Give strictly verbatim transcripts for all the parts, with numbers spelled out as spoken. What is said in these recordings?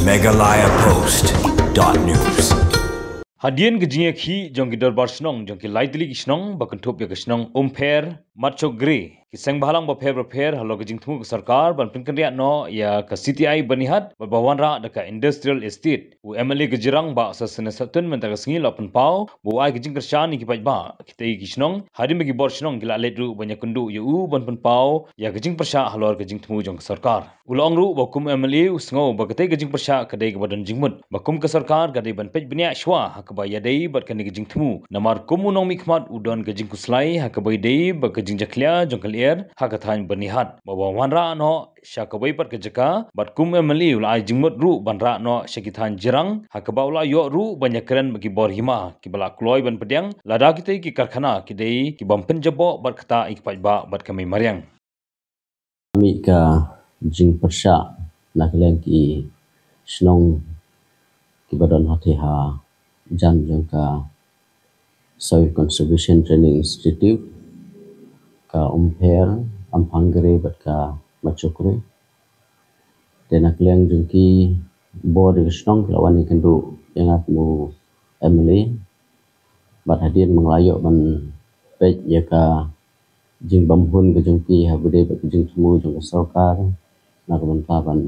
Meghalaya Post dot news. Hadien ka jingïakhih jong ki dorbar shnong jong ki lai tylli ki shnong ba kynthup ïa ka shnong Umpher, Matchokgre, ki seng bhalang bapher bapher halor ka jingthmu ka sorkar ban pynkynriah noh ïa ka C T I Byrnihat bad ba wanrah da ka Industrial Estate, u M L A ka Jirang Bah Sosthenes Sohtun mynta ka sngi la pynpaw ba u ai ka jingkyrshan ïa ki paidbah kitei ki shnong hadien ba ki bor shnong ki la leit ruh ban ïakynduh ïa u ban pynpaw ïa ka jingpyrshah halor ka jingthmu jong ka sorkar. U la ong ruh ba kum M L A u sngew ba katei ka jingpyrshah ka dei kaba don jingmut ba kum ka sorkar ka dei ban peit bniah shuwa ha kaba ïadei bad kane ka jingthmu, namar kum u nongmihkhmat u don ka jingkhuslai ha kaba ïadei bad ka jingjakhlia jong ka lyer ha ka thaiñ Byrnihat ba wan wanrah noh sha kawei pat ka jaka. Bad kum M L A u la ai jingmut ruh ban rah noh sha ki thaiñ Jirang ha kaba u la ïoh ruh ban ïakren bad ki bor hima kiba la kloi ban pdiang lada kitei ki karkhana ki dei ki bym pynjaboh bad ktah ïa ki paidbah bad ka mei mariang. Mih ka jingpyrshah na ka liang ki shnong kiba don hathi hajan jong ka Soil Conservation Training Institute, ka Umpher, Amphanggre bad ka Matchokgre. Te na ka liang jong ki bor jong ka shnong ki la wan ïakynduh ïa nga kum u M L A bad hadien ba nga la ïoh ban peit ïa ka jingbymhun ka jong ki ha kaba ïadei bad ka jingthmu jong ka sorkar na ka bynta ban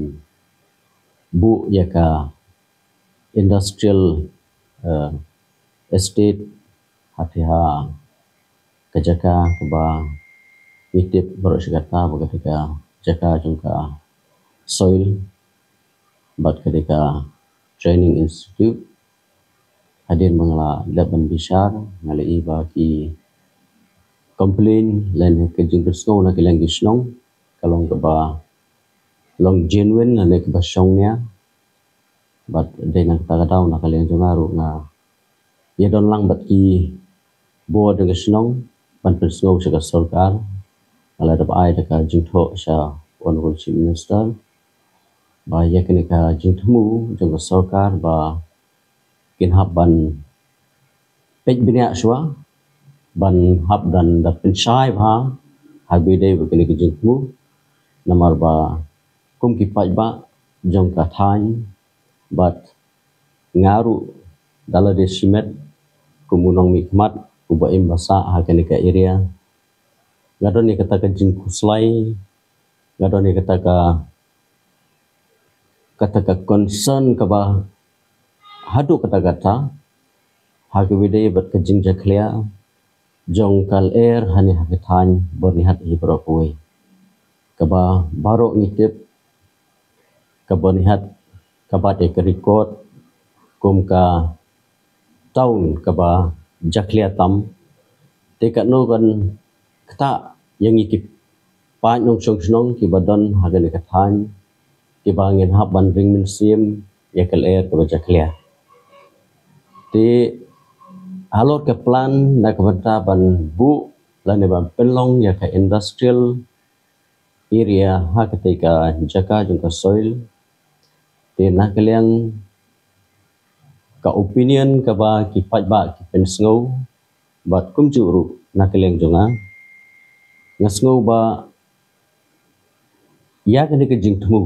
buh ïa ka industrial, eh, estate hathi ha ka jaka kaba ngi tip baroh shi katta ba ka dei ka jaka jong ka soil bad ka dei ka training institute. Hadien ba nga la dep ban bishar nga la ïohi ba ki complain lane ka jingpynsngew na ka liang ki shnong ka long kaba long genuine lane kaba shongnia. Bad dei na kata ka daw na ka liang jong nga ruh nga ïadon lang bad ki bor jong ka shnong ban pynsngew sha ka sorkar. Nga la dep ai da ka jingthoh sha Honorable Chief Minister ba ïa kane ka jingthmu jong ka sorkar ba kin hap ban peit bniah shuwa ban hap ban da pynshai bha ha kaba ïadei bad kane ka jingthmu, namar ba kum ki paidbah jong ka thaiñ bad nga ruh da lade shimet kum u nongmihkhmat uba im ba sah ha kane ka area, nga don ïa kata ka jingkhuslai, nga don ïa kata ka kata ka concern kaba haduh katta katta ha kaba ïadei bad ka jingjakhlia jong ka lyer hangne ha ka thaiñ Byrnihat hi baroh kawei. Kaba baroh ngi tip ka Byrnihat ka bat ïa ka record kum ka town kaba jakhlia tam. Te katno kan ktah ïa ngi ki paid nongshong shnong kiba don ha kane ka thaiñ kiba ngin hap ban ring mynsiem ïa ka lyer kaba jakhlia. Te halor ka plan na ka bynta ban buh lane ban pynlong ïa ka industrial area ha katei ka jaka jong ka soil. Te na ka liang ka opinion kaba ki paidbah ki pynsngew bad kumjuh ruh na ka liang jong nga, nga sngew ba ïa kane ka jingthmu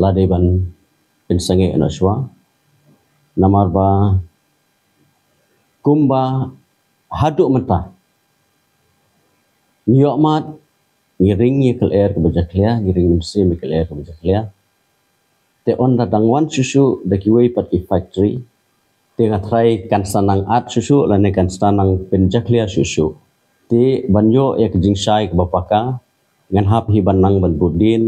la dei ban pynsangeh noh shuwa, namar ba kumba haduh mynta ngi ïohmad ngi ring ïa ka lyer kaba jakhlia, ngi ring mynsiem ïa ka lyer kaba jakhlia. Te ynda dang wan shuh shuh da kiwei pat ki factory, te nga tharai kan sa nang at shuh shuh lane kan sa nang pynjakhlia shuh shuh. Te ban ïoh ïa ka jingshai kaba paka, ngan hap hi ban nang ban buh dien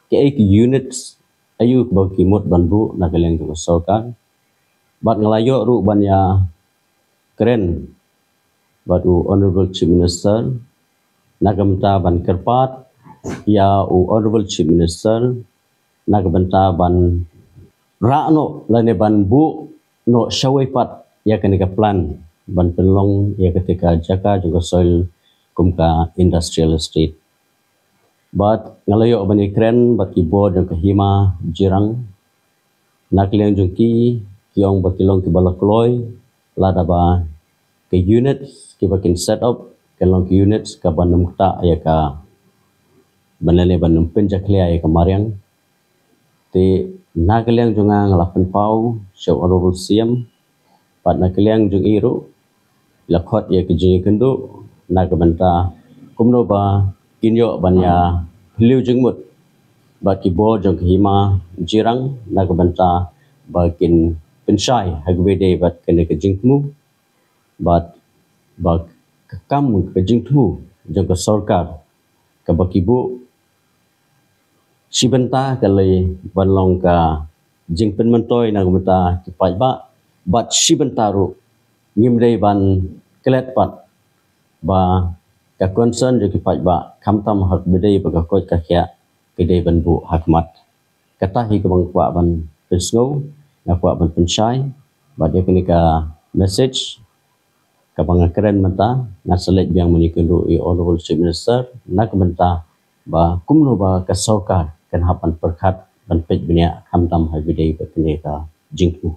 kaei ki units, aïu kaba ki mut ban buh na ka liang jong ka sorkar. Bad nga la ïoh ruh ban ïa kren bad u Honorable Chief Minister na ka bynta ban kyrpad ïa u Honorable Chief Minister na ka bynta ban rah noh lane ban buh noh shawei pat ïa kane ka plan ban pynlong ïa katei ka jaka jong ka soil kum ka industrial estate. Bad nga la ïoh ban ïakren bad ki bor jong ka hima Jirang, na ka liang jong ki, ki ong ba ki long kiba la kloi lada ba ka units kiba kin set up kan long ki units kaba nym ktah ïa ka ban lane ban nym pynjakhlia ïa ka mariang. Te Na ka liang jong nga nga la pynpaw sha u Honorable C M, bad na ka liang jong i ruh la khot ïa ka jingïakynduh na ka bynta kumno ba kin ïoh ban ïa phylliew jingmut bad ki bor jong ka hima Jirang na ka bynta ba kin pynshai ha kaba ïadei bad kane ka jingthmu, bad ba ka kam ka jingthmu jong ka sorkar kaba ki buh shi bynta ka lei ban long ka jingpynmyntoi na ka bynta ki paidbah, bad shi bynta ruh ngim dei ban klet pat ba ka concern jong ki paidbah khamtam ha kaba ïadei bad ka koit ka khiah ki dei ban buh ha khmat. Kata hi kaba nga kwah ban pynsngew, nga kwah ban pynshai, bad ïa kane ka message kaba nga kren mynta, nga sa leit biang ban ïakynduh ïa u Honorable Chief Minister na ka bynta ba kumno ba ka sorkar kan hap ban pyrkhat ban peit bniah khamtam ha kaba ïadei bad kane ka jingthmu.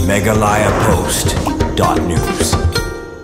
Meghalaya Post dot news.